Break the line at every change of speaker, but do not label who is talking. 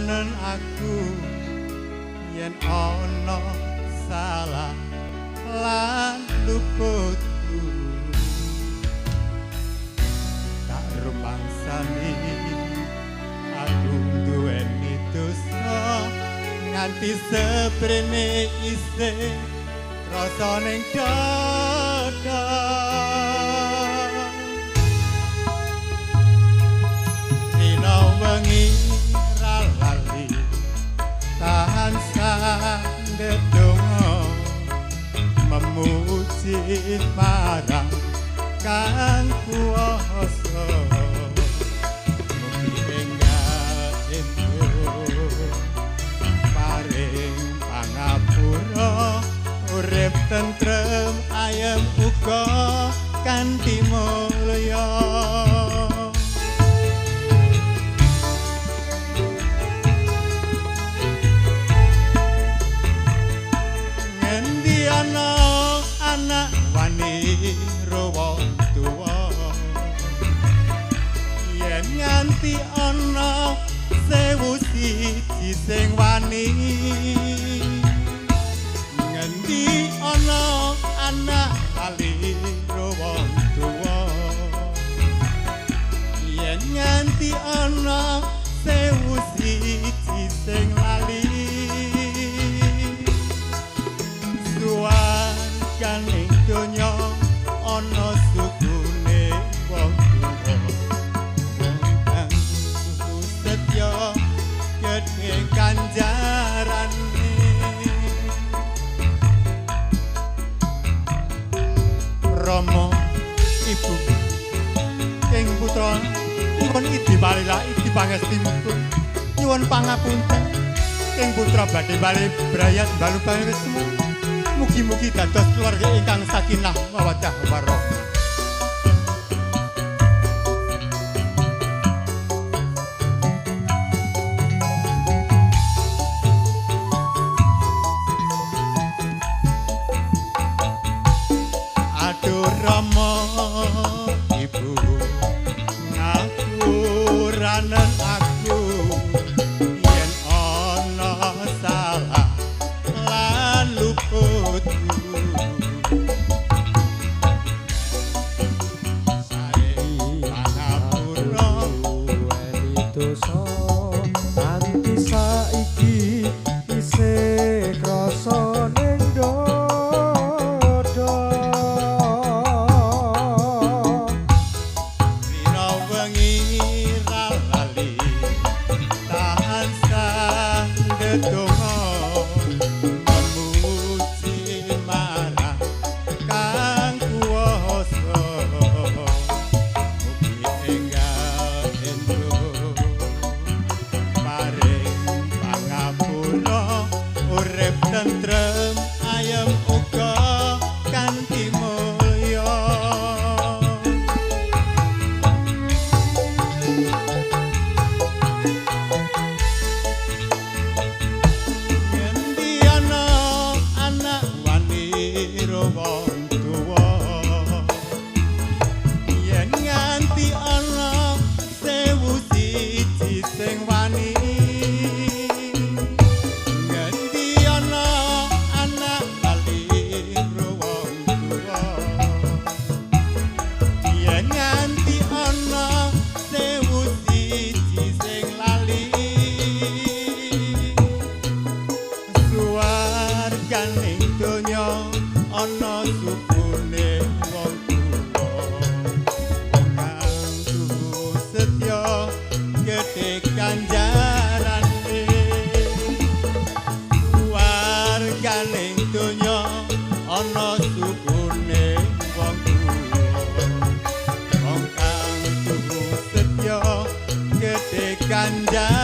Ngapuranen aku yen ana salah lan luputku. Tak rumangsani aku duweni dosa nganti seprene isih rasa ning dada. Rina wengi ra lali tansah ndedonga memuji marang Kang Kuwasa. Mugi enggal entuk paring pangapura, urip tentrem ayem uga kanthi mulya. Ngendi ana anak wani rowo tuwa, yen nganti ana 1001 sing wani. Ngendi ana anak lali rowo tuwa, yen nganti ana 1001 sing lali. Suwarganing donya ana sukune wong tuwa, wong kang tuhu setya gedhe ganjarane. Rama ibu ing putra nyuwun idi balila idi pangestimipun, nyuwun pangapunten ing putra badhe bali brayat balu pangesmu. Mugi-mugi dados keluarga ingkang sakinah mawaddah warahmah. Aduh Rama ibu ngapuranen aku yen ana salah lan luputku. Sae pangapura
duweni dosa nganti saiki isih krasa ning dada.
Rina wengi ra lali tansah ndedonga memuji marang Kang Kuwasa. Mugi enggal entuk paring pangapura, urip tentrem ayem uga kanthi mulya. Ngendi ana anak wani wong tuwa, yen nganti ana 1001 sing wani. Ngendi ana anak lali wong tuwa, yen nganti ana 1001 sing lali. Suwarganing donya ana sukune wong tuwa, wong kang tuhu setya gedhe ganjarane. Suwarganing donya ana sukune wong tuwa, wong kang tuhu setya gedhe ganjarane.